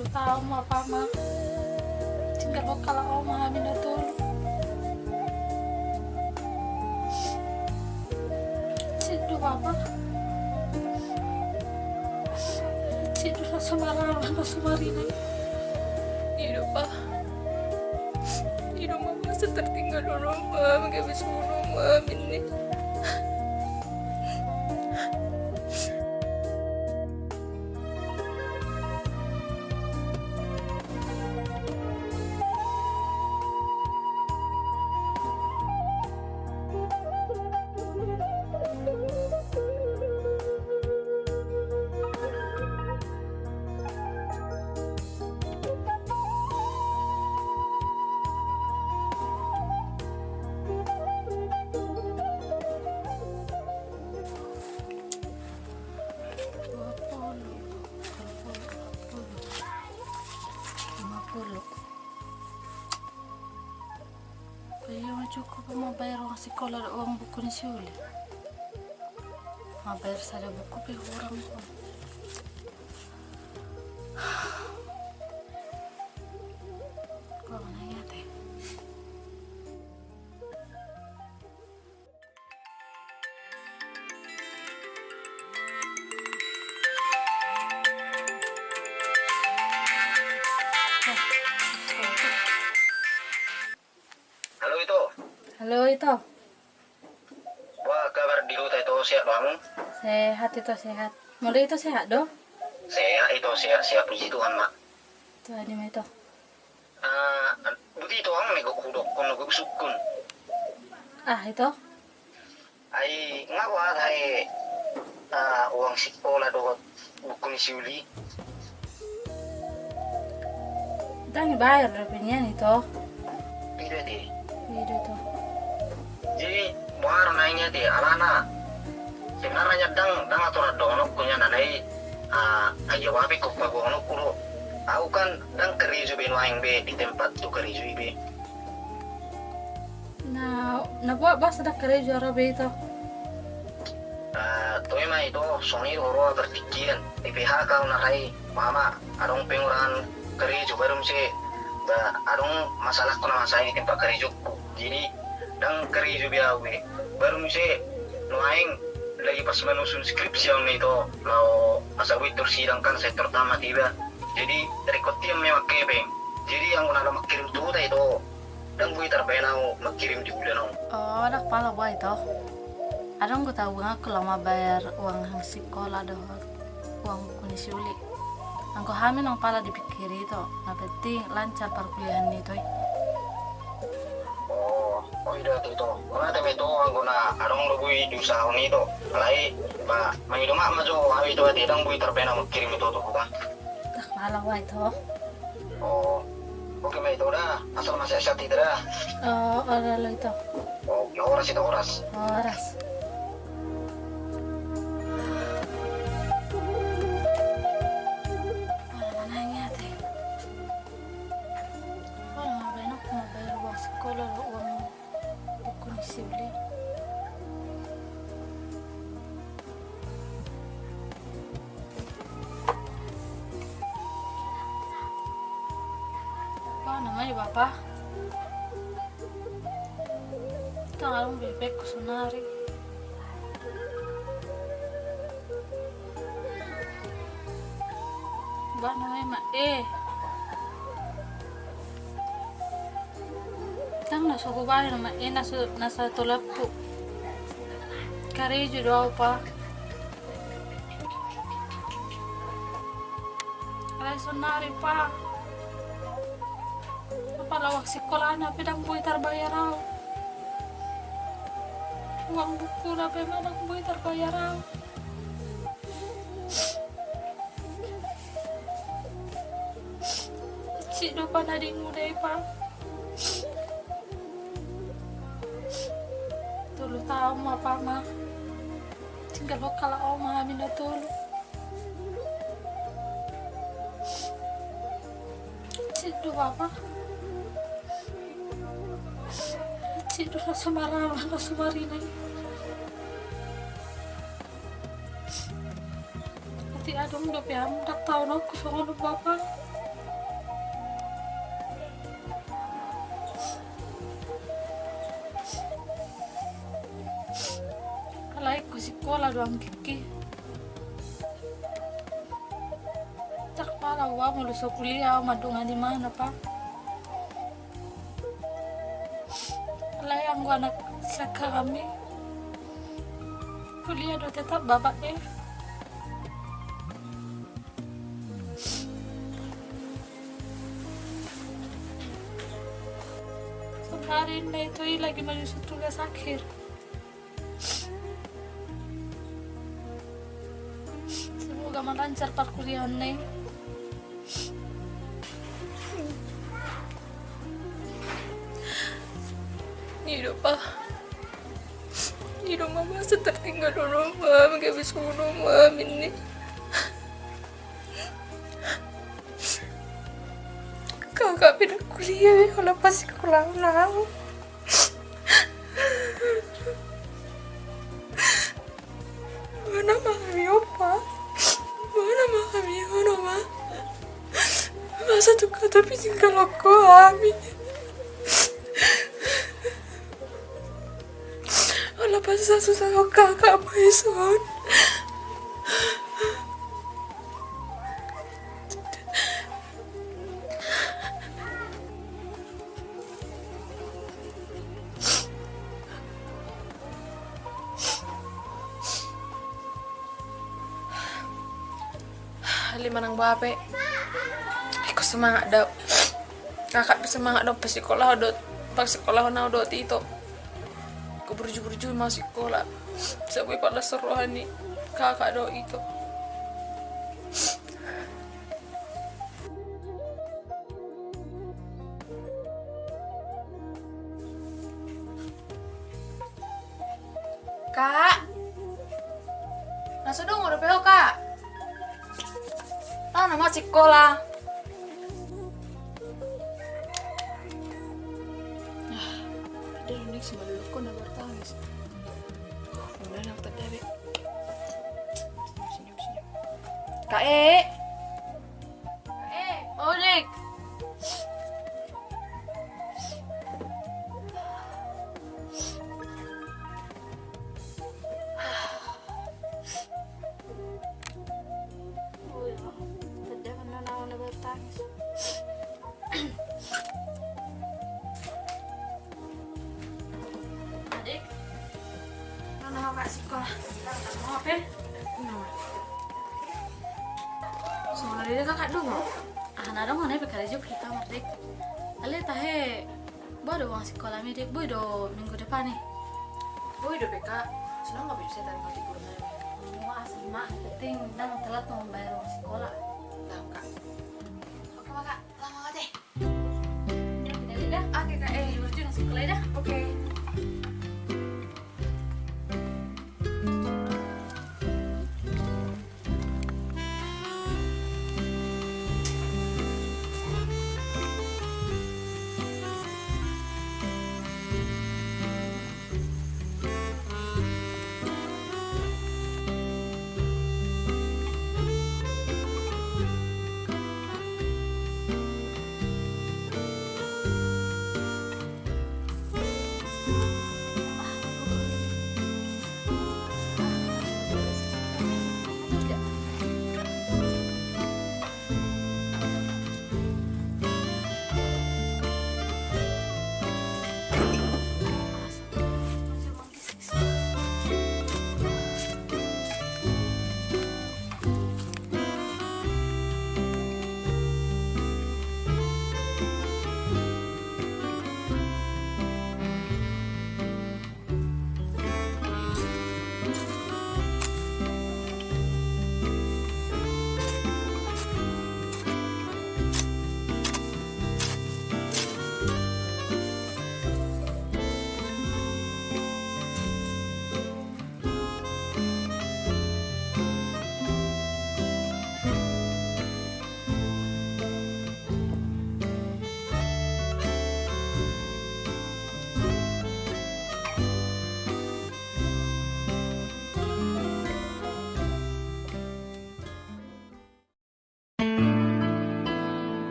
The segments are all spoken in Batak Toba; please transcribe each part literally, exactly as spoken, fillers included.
Tolu taon ma, Papa, ma. Tinggal ho halak omak hami na tolu. Sip do, Papa. Sip do, na so marana, na so marina. I do, Pa. I do, Mama, sai tertinggal do, Mama, mangabis unu, Mama, ini. Dua pulu, tolu pulu, opat pulu, lima pulu. Pe ia ma cukup mambayar uang sikola dohot uang buku ni si Uli. Mambayar sada buku pe hurang, Papa. Papa, na ia te. Halo, Ito. Halo, Ito. Boha kabar di huta, Ito? Sehat do hamu? Sehat, Ito, sehat. Molo Ito sehat do? Sehat, Ito, sehat, sehat, puji Tuhan, ma. Tuhan, ima, Ito. Ah, boti, Ito, ahu na gok hudokkon, na gok husukkon. Ah, Ito? Ai nga boha tahe, ah, uang sikola dohot buku ni si Uli? Ndang dibayar dope nian, Ito. I do, Ito. I do, Ito. Jadi boha do na i, Ito, alana sebenarna ndang, ndang aturan dohononku nian, alai, ah, ai boha pe ingkon paboahononku do. Ahu kan ndang karejo be nuaeng be di tempat tu karejo i be. Na, na boha, boha so ndang karejo ro be, Ito? Ah, toe ma, Ito, songon i do roha partingkian. Di P H K ahu na ro i, mama, adong pengurangan karejo, baru muse, ba, adong masalahku na masa i di tempat karejongku. Jadi ndang karejo be ahu be. Baru muse nuaeng lagi pas manusun skripsi ahu, Ito, laho asa boi tor sidang kan, sai tor tamat iba. Jadi rikot tiam memang kepeng. Jadi anggo na laho mangkirim tu huta, Ito, ndang boi tarbaen ahu mangkirim di bulan on. Oh, ndang pala boha, Ito. Adong do tabunganku laho mambayar uang sikola dohot uang buku ni si Uli. Anggo hami ndang pala dipingkiri, Ito. Na penting lancar parkuliahan ni Ito i. Oh, oh, i do, Ito. Mauliate ma, Ito, anggo na adong do boi diusahahon i, Ito. Alai, ba, mangido maaf ma jo ahu, Ito, ate, ndang boi tarbaen ahu mangkirim, Ito, tu huta. Ndang pala boha, Ito. Oh. Oke ma, Ito, da. Asal ma sehat-sehat hita, da. Oh, olo, olo, Ito. Oke, horas, Ito, horas. Horas. Mana, mana ini, ate? Mana, mana, mana bayar uang sekolah, uang buku ni si Uli. Boha nama i, Bapa? Ndang adong be hepengku saonari. Boha nama i, Ma, e? Ndang na so hubayar, Ma, e, na so, na satolapku. Karejo do ahu, Pa. Alai saonari, Pa, apala uang sikolana pe ndang boi tarbayar ahu. Uang bukuna pe ma ndang boi tarbayar ahu. Sip do, Pa, na di muda i, Pa. Tolu taon ma, Pa, ma. Tinggal ho halak omak hami na tolu. Sip do, Bapa. Sip do, na so marana, na so marina i. Ate, adong dope hamu, ndang taononku songon on, Bapa. Sikola do anggikki. Ndang pala ua molo so kuliah au mandongani mangan apa. Alai anggo anak sian hami kuliah do tetap babak e. Sonari na ito i lagi manyusun tugas akhir. Semoga ma lancar parkuliahanna i. I do pa. I do ma masa tertinggal on ma, manghabis on ma, mini. Kakak pe ndang kuliah be, holan pasikolahon au. Mana ma hami on pa? Mana ma hami on ma? Masa tung hata pe tinggal on hami. Ala pasusah-susah kakak ma ison. Alai manang boha pe, ingkon semangat do au. Kakak pe semangat do au, pasikolahon do, pasikolahon au dohot ito. Ingkon burju-burju ma sikola. Sai boi palas roha ni kakak dohot ito. Kak. Na so dongan dope ho, Kak? Tano ma sikola. Ah, ada lu nih sama dulu kok na bertangis. Udah nak tadi. Senyum, senyum. Kak E. Eh, Odik. Oh ya, tadi kan na naon na bertangis. Adik. Mana kakak sikola? Mau apa? Nah. Sikola dia kakak dong. Ah, na dong, mana pe karejo kita merdek. Ale tahe. Boi do uang sikola mi, Dik? Boi do minggu depan i? Boi do pe, Kak. Senang nggak bisa tarik mati guna. Mau asli mah, penting ndang telat mau bayar uang sikola. Ndang, Kak. Oke, Kak. Lama banget ya. Oke, Kak. Eh, berarti masuk sekolah dah. Oke.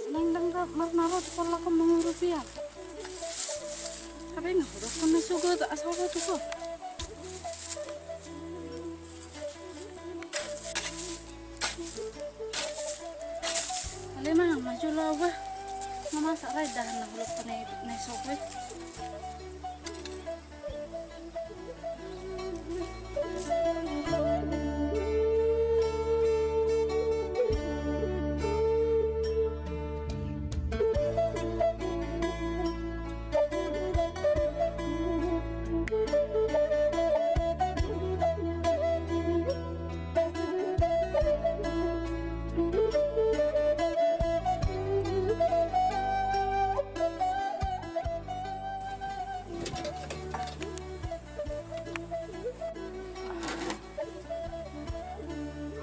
Naeng ndang ra-, marnaro tu pollakon mangurus ia. Hape nga hudokkon na sogot asa ho tu ho. Ale ma, maju lo bah. Mamasak rai dahan na hulokkon na i sogot.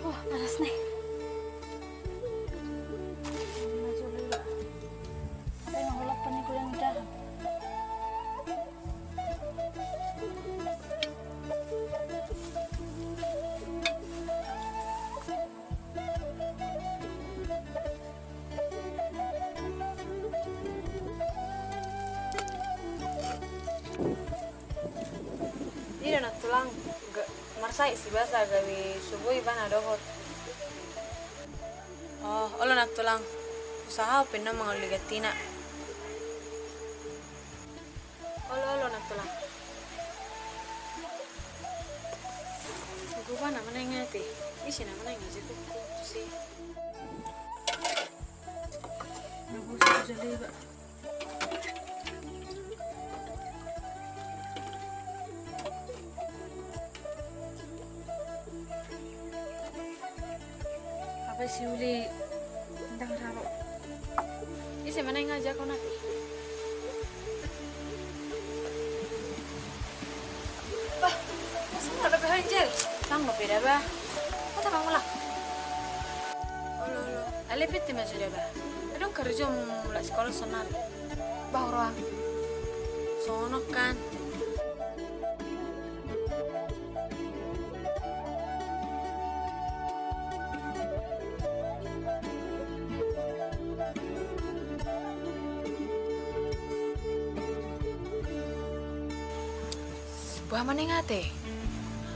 Wah, panas nih. Maju dulu. Apa yang ngolok panik udah mudah? Dia na tulang, marsahit si basa gabe suboi bana dohot. Oh, olo na tulang. Usaha ho pe na mangoli gantina. Olo, olo na tulang. Gogo bana manaeng ate. Ise na manaeng aja gogo tu si. Na gogo jale ba. Apa si uli ndang raro. Ise manaeng aja kau nanti. Bah, masa nggak ada P H N J? Tang lo beda bah. Kota kamu lah. Olo, olo. Ale piti ma sude bah. Adong kerja mulak sekolah sonar. Bah, ro. Sono kan. Bah, manaeng ate.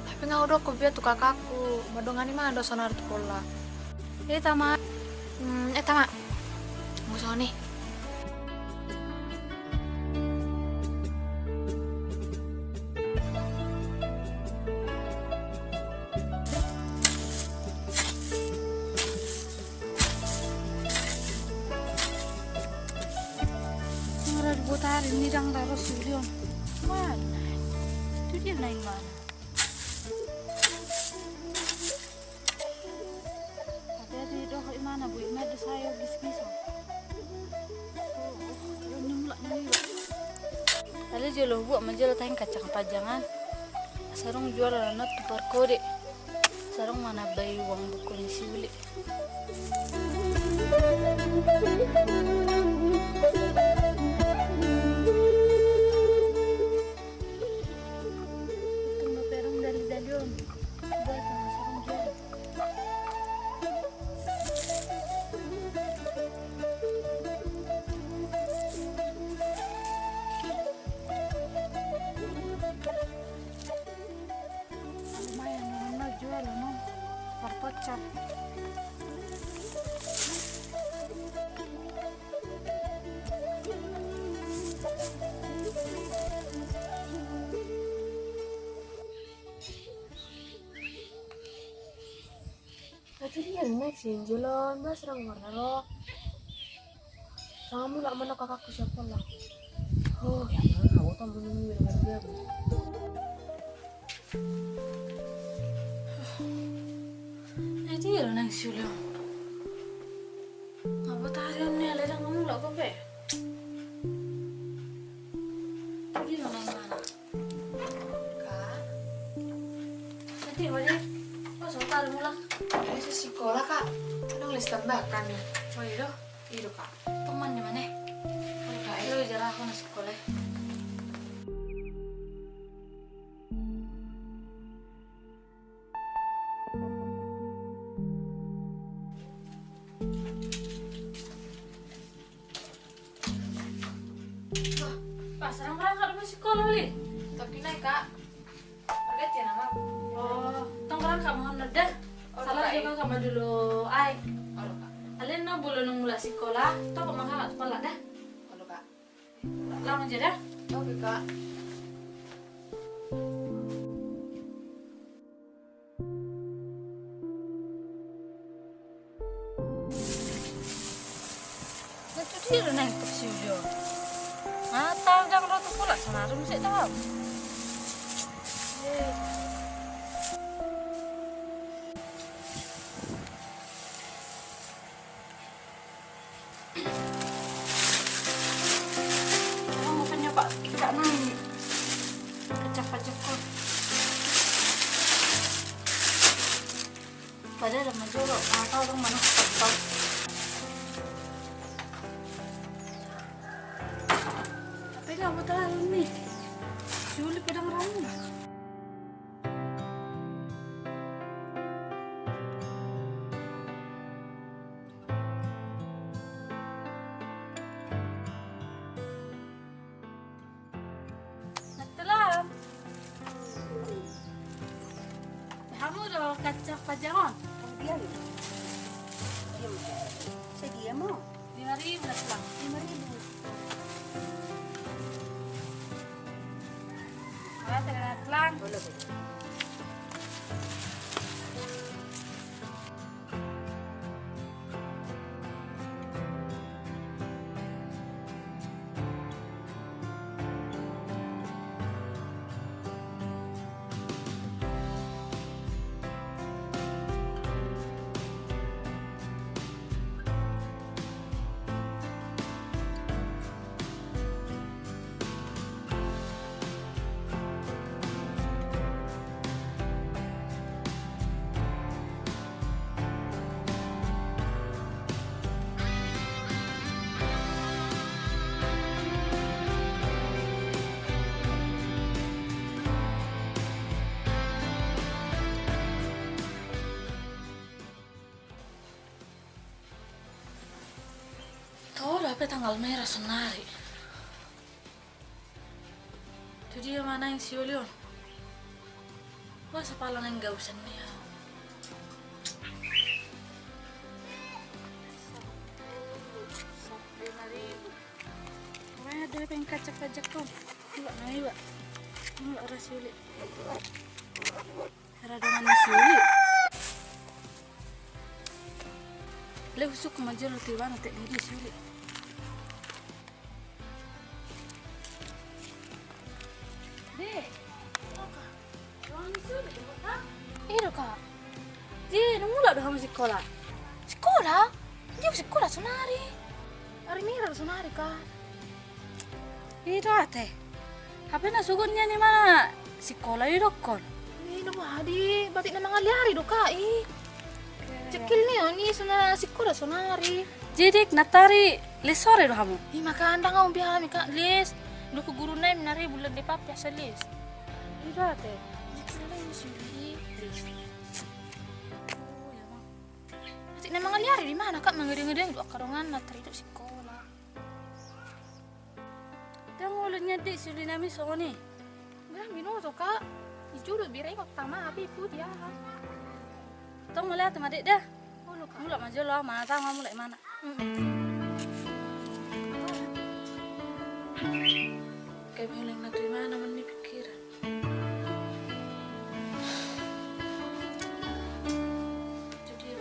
Hape nga hudokkon be tu kakakku, mandongani ma do sonar tu polla. Eh, tama. Hmm, eh, tama. Ngusoni. Ora di botari ni dang daros Julion. Mana? Itu dia naik mana? Tapi ada di dohot imana bu ima di sayo gis-gis. Oh, oh, ini mulak nang iba. Ada jolo buat majolo taing kacang pajangan. Sarung jual anak tu parkode. Sarung mana bai uang buku ni si uli. Tunggu perung dali-dali on. Buat sama sarung jual. Lumayan, no, no, jual, no. Perpecah. Tapi dia naik sih, jalan, bas, orang warna rok. Sama mulak mana kakakku siapa lah. Oh, ya, mana, aku tak mau nunggu dengan dia. Jadi ya, nang si Ulion. Ngapa tarian nih, ledang kamu lah, kope. Jadi, mana, mana? Kak. Nanti, mana? Oh, sebentar, mulak. Ini si sekolah, Kak. Ada les tambahan nih. Oh, iya, doh. Iya, doh, Kak. Teman di mana? Oh, Kak, iya, jarang aku masuk sekolah. Wah, pas rang berangkat apa sikola, Li? Tapi naik, Kak. Berganti nama. Oh, tong berangkat mohon nada. Oh, salah juga, Kak, sama dulu. Ai. Oh, Kak. Alin na bulan nung mulak sikola, tong mangkak sekolah dah. Oh, Kak. Lama aja dah. Oke, Kak. Na tu dia do naeng tu si Ujo. Ah, tau jang ro tu pula sana rum sik tau. Eh. Orang mau tanya Pak, kita nang kecap-kecap kok. Padahal ada majolo, ah, tau orang mana kecap. Tapi nggak mau tahu nih. Sulit pedang ramu. Natelam. Hamu do kacang panjang on? Sadia ma? Lima ribu lah, Lang. Lima ribu. Awas, Lang. Toho do hape tanggal merah sonari. Tu dia ma naeng si Oli on? Wah, sapala naeng gausan dia. Pokoknya dia pengen kacak-kacak tuh. Mulak na iba. Mulak ra si Oli. Era dongan ni si Oli. Le husuk majolo tu ibana tek ni dia si Oli. De. Iya do, Kak. De, dung mulak do hamu sikola? Sikola? Dia sikola sonari. Ari merah sonari, Kak. I do ate. Hape na sogot nian i ma sikola i dokkon. I do, bah, di batik na mangaliari do, Kak, i. Cekil ni on i sona sikola sonari. Jadi natari les sore do hamu? I ma, Kak, ndang au biasa mi, Kak, les. Dohot guru nami nari bulan depan biasa les. I do ate. Cekil ni on si Uli. Les. Oh, iya, Mang. Batik na mangaliari di mana, Kak? Mangedeng-edeng do angka dongan na taridok sikola. Ndang olo nian, Dek, si Uli nami songon i. Ndang binoto, Kak. I jolo bira i kota ma, hape i pudi aha. Tong mauliate ma, Dek, da. Olo, Kak. Mulak ma jolo au, manat au ma mulak i mana. Mm-mm. Kebeling na tu imana mani pikiran. Jadi,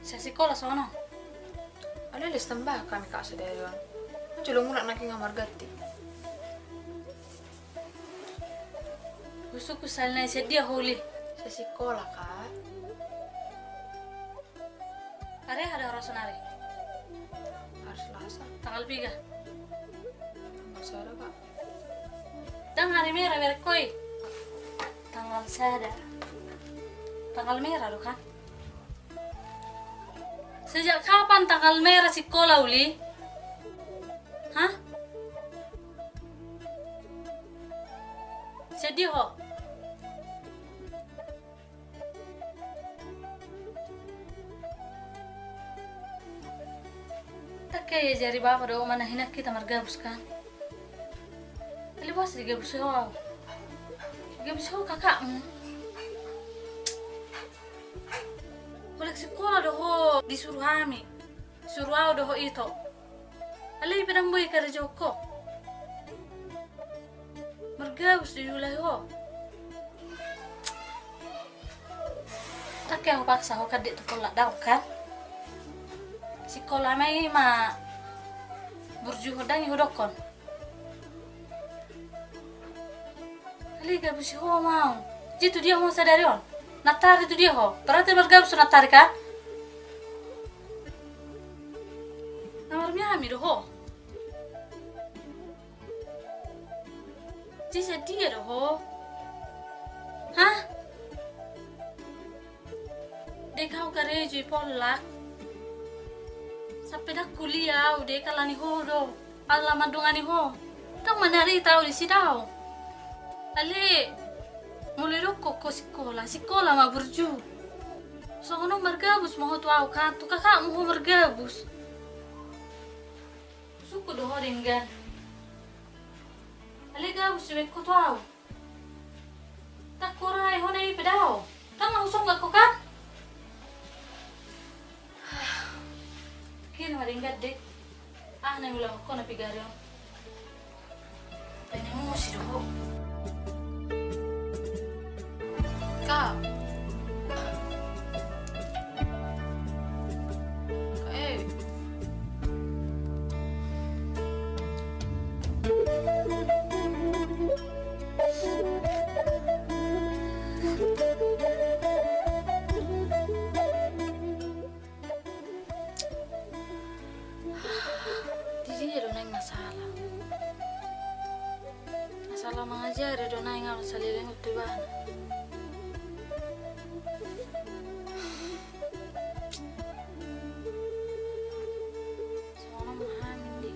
Sasikola sono. Alai les tambah hami, Kak, sadari on. Jolo mulak nangkin nga marganti. Husungkun sahali nai, sian dia ho, Uli? Sasikola, Kak. Ari aha do ho ro sonari? Hari Selasa. Tanggal piga? Tanggal sada, Kak. Ndang hari merah bereng ho i? Tanggal sada. Tanggal merah do kan? Sejak kapan tanggal merah sikola, Uli? Hah? Sian dia ho? Ndang diajari bapa dohot ama na hinan hita margabus kan? Alai boasa digabusi ho au? Digabusi ho kakakmu. Holan sikola do ho disuru hami. Suru au dohot ito. Alai pe ndang boi karejo ho. Margabus do diulahon ho. Ndang hupaksa ho kan, dek tu pola daon kan. Sikola ma i ma burju ho, ndang i hudokkon. Alai gabusi ho ma au. Jadi tu dia ho sadari on? Nantari tu dia ho? Berarti margabus nantari kan? Na marmiami do ho. Jadi sian dia do ho? Hah? Dek au karejo i pollak. Sampe ndang kuliah au dek ala ni ho do. Ala mandongani ho. Ndang manarita au disi daong. Alai molo didokkon ho sikola, sikola ma burju. Songon on margabus ma ho tu au kan, tu kakakmu ho margabus. Husungkun do ho denggan. Alai gabus do baen ho tu au. Ndang hurai ho na i pe daong. Ndang na husongga ho kan? Kiri ma denggan dek. Aha na niulahon ho na pigari on? Emosi do ho. Kak. Kak, eh. Di dia do naeng na sala? Na sala mangajari do naeng au na saleleng on tu ibana. Songon on ma hami di.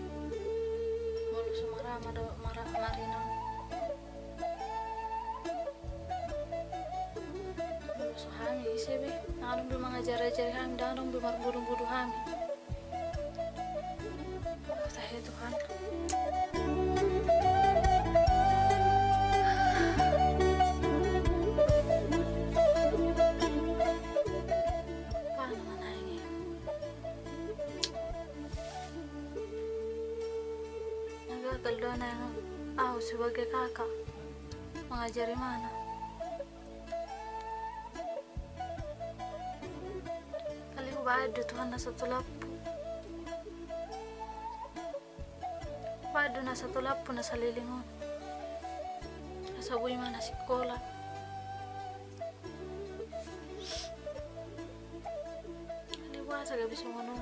Molo so marama do mara-, marina. Molo so hami ise be, ndang adong be mangajari-ajari hami, ndang adong be marbodo-bodo hami. Tahe Tuhan. Paham ma naeng i. Na gagal do naeng au sebagai kakak mangajari ibana. Alai hubahen do Tuhan na satulappu. Hubahen do na satulappu na saleleng on. Asa boi ma na sikola. Alai boasa gabe songon on?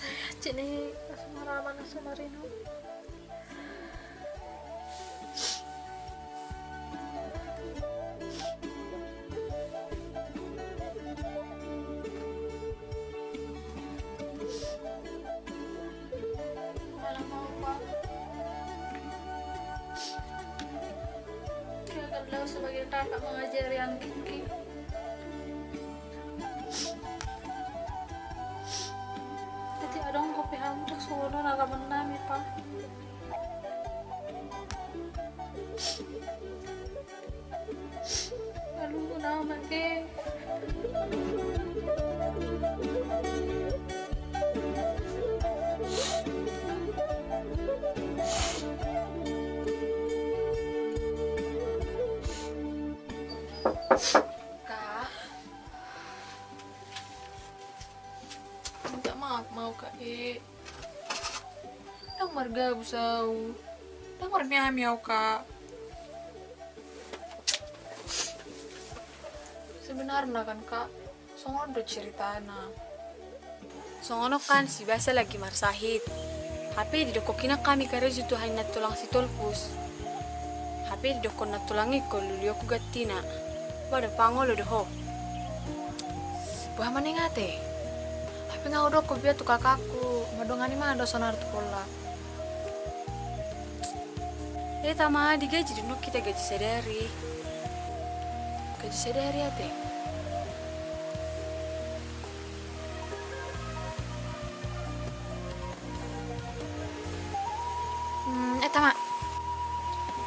Tahe, hansit ni na so marama na so marina. Gagal au sebagai kakak mangajari anakki. Jadi adong dope hamu dok songon on alaman nami, Pa. Lalu nama ke. Kak, minta maaf ma au, Kak, e. Ndang margabus au. Ndang marmeami au, Kak. Sebenarna kan, Kak, songon on do ceritana. Songon on kan, si Basa lagi marsahit. Hape didokkon hian hami karejo tu haha ni nantulang si Tolpus. Hape didokkon nantulang i ingkon lului oku gantina. Ba do pangolo do ho. Boha ma na ingot i? Hape nga hudokkon be au tu kakakku, mandongani ma do sonari tu Polla. E tama, digaji do annon hita gaji sadari. Gaji sadari ate. Hmm, e tama.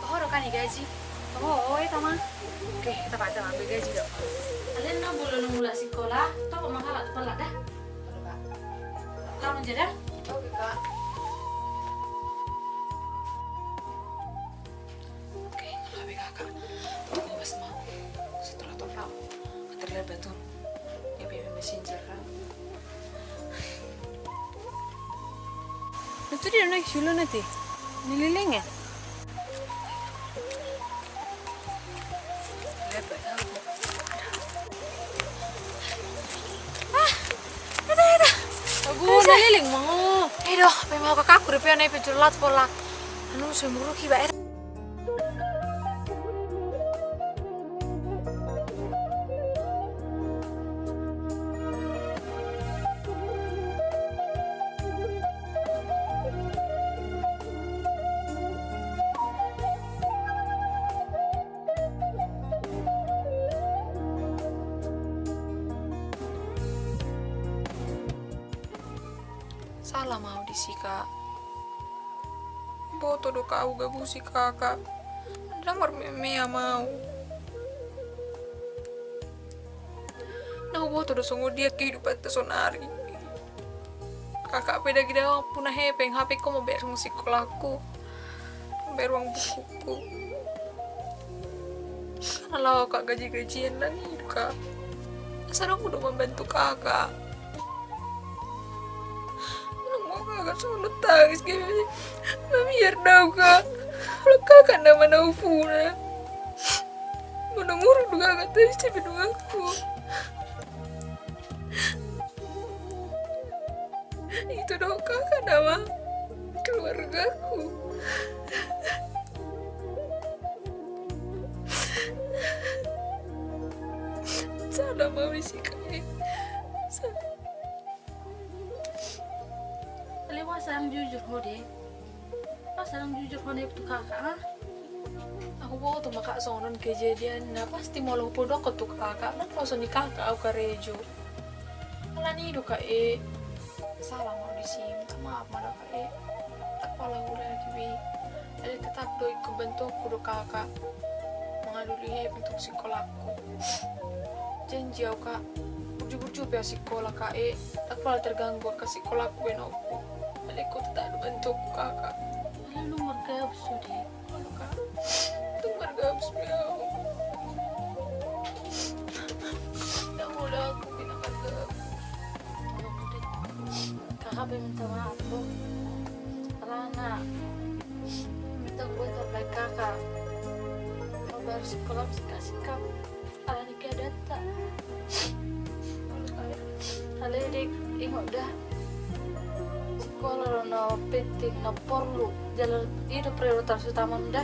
Toho do kan i gaji? Toho, e tama. Oke, e tama, e tama, be gaji do. Alana molo na mulak sikola, toho ma halak tu Polla da. Laho ma jo da. Oke, Kak. Oke, laho be kakak. Toho, bas ma. Setelah toho. Terlambat tuh. Dia be messenger kan. Itu dia naik dulu nanti. Nililingnya. Ah, eta, eta. Aduh, nililingmu. Edo, pe mau kakakku, dia pe naik pe julat pola. Anu, semburu ki, ba, eta. Sala ma au disi, Kak. Huboto do, Kak, au gabusi kakak. Ndang marmeamea ma au. Na huboto do songon dia kehidupanta sonari. Kakak pe dagi dao puna hepeng, hape ho mambayar uang sikolahku, mambayar uang bukuku. Kan laho, Kak, gaji-gajian na nian, Kak. Asa adong do mambantu kakak. Nang mau kakak songon tangis, gabe mabiar do au, Kak. Molo kakak nama na hupuna. Molo muruk do kakak, tangis, cabe do aku. Itu do kakak nama keluargaku. Sala ma au disi, Kak. Sala. Alai masa ndang jujur ho de. Masa ndang jujur ho na tu kakak, ha? Huboto ma, Kak, songon on kejadianna. Pasti molo hupadokkon tu kakak, ndang poso ni kakak au karejo. Alani do, Kak, e. Sala ma au disi, minta maaf ma da, Kak, e. Ndang pola huula lagi be. Alai tetap do ingkon bantuonku do kakak. Mangalului hepeng tu sikolahku. Janji au, Kak. Burju-burju pe au sikola, Kak, e. Ndang pola terganggu angka sikolahku be anakku. Alai ho tetap do bantuonku, kakak. Alai ndang margabus ho de. Aduh, Kak. Ndang margabus be au. Ndang pola aku pe na margabus. Kakak pe minta maaf, Bo. Alana. Minta gue terbaik kakak. Mau bayar sikola singkat-singkat. Alani keadaanta. Alai dik, ingot da. Sikola do na penting, na porlu. Jala i do prioritas utama da.